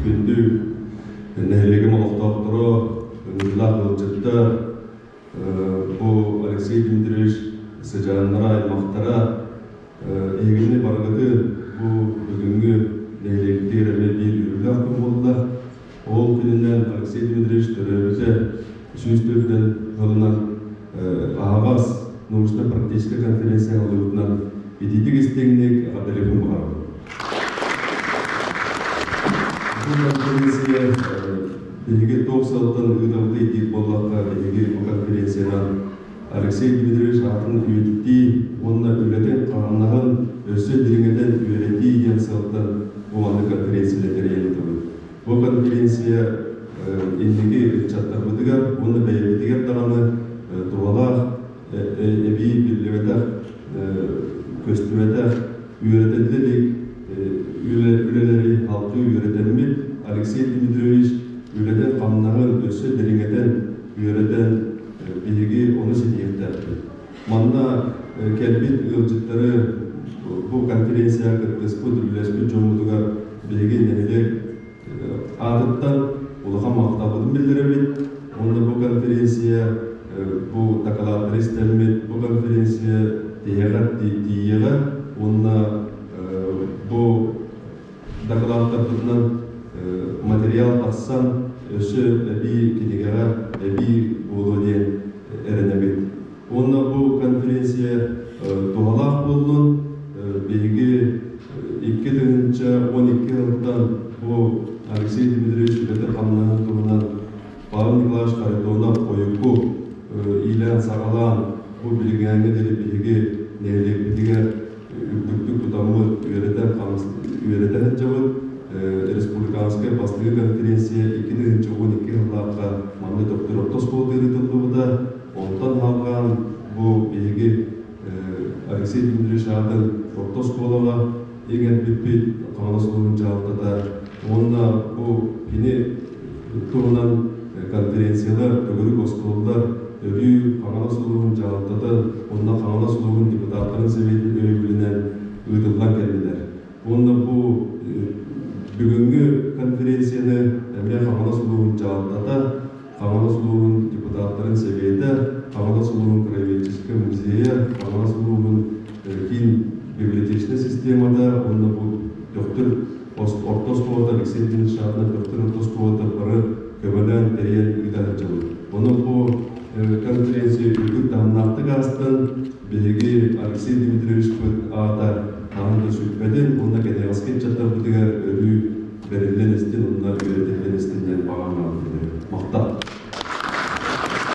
Күндү нэһилиэгим олохтоохторо, ыҥырыылаах ыалдьыттар, бу Алексей Дмитриевич сыдьааннара, аймахтара, эһигини барыгытын бу бүгүҥҥү нэһилиэкпитигэр эмиэ биир үөрүүлээх күн буолла. Ол күнүнэн Алексей Дмитриевич төрөөбүтэ 104 сылынан аһаҕас научно-практическай конференция аһыллыбытынан итиитик истиҥник эҕэрдэлиэхпин баҕарабын. Бу конференция биһиги туох сыалтан ыытабытый диир буоллахха, биһиги бу конференциянан Алексей Дмитриевич аатын үйэтитии уонна үлэтин-хамнаһын өссө дириҥэтэн үөрэтии диэн сыалтан бу маннык конференция тэрийэн ыытабыт. Бу конференция инники ыччаттарбытыгар уонна бэйэбитигэр даҕаны туһалаах, эбии биллибэтэх, көстүбэтэх, үөрэтиллэ илик үлэлэри салгыы үөрэтэммит Алексей Дмитриевич үлэтин-хамнаһын өссө дириҥэтэн үөрэтэн биһиги ону ситиһиэхтээхпит. Манна кэлбит ыалдьыттары бу конференцияҕа кыттыспыт, үлэлэспит дьоммутугар биһиги нэһилиэк аатыттан улахан махталбытын биллэрэбит. Уонна бу конференция, бу дакылааттары истэммит, бу конференция тиһэҕэр тиийиэҕэ уонна бу дакылааттарбытынан материал тахсан өссө эбии кинигэҕэ эбии буолуо диэн эрэнэбит. Уонна бу конференция туһалаах буоллун, биһиги 2012 сылтан бу Алексей Дмитриевич үлэтин-хамнаһын туһунан Павел Николаевич Харитонов хойукку иилээн-саҕалаан бу билиҥҥээҥҥэ диэри биһиги нэһилиэкпитигэр үрдүктүк тутаммыт, үөрэтэ сылдьабыт. Республиканскай бастакы конференция 2012 сыллаахха манна Төхтүр орто оскуолатыгар ыытыллыбыта. Онтон салҕаан бу биһиги Алексей Дмитриевич аатын орто оскуолаҕа иҥэрбиппит Хаҥалас улууһун дьаһалтата уонна бу кини туһунан конференциялар, төгүрүк остуоллар өрүү Хаҥалас улууһун дьаһалтатын уонна Хаҥалас улууһун депутаттарын сэбиэтин өйөбүлүнэн ыытыллан кэллилэр. Уонна бу бүгүҥҥү конференцияны эмиэ Хаҥалас улууһун дьаһалтата, Хаҥалас улууһун депутаттарын сэбиэтэ, Хаҥалас улууһун краеведческай музейа, Хаҥалас улууһун киин библиотечнай системата уонна бу Төхтүр орто оскуолата Алексей Ильич аатынан Төхтүр орто оскуолата бары көмөлөөн тэрийэн ыыта сылдьабыт. Онон бу конференция үрдүк таһымнаахтык аастын, биһиги Алексей Дмитриевичпыт аата хаһан да сүппэтин уонна кэнэҕэски ыччаттарбыт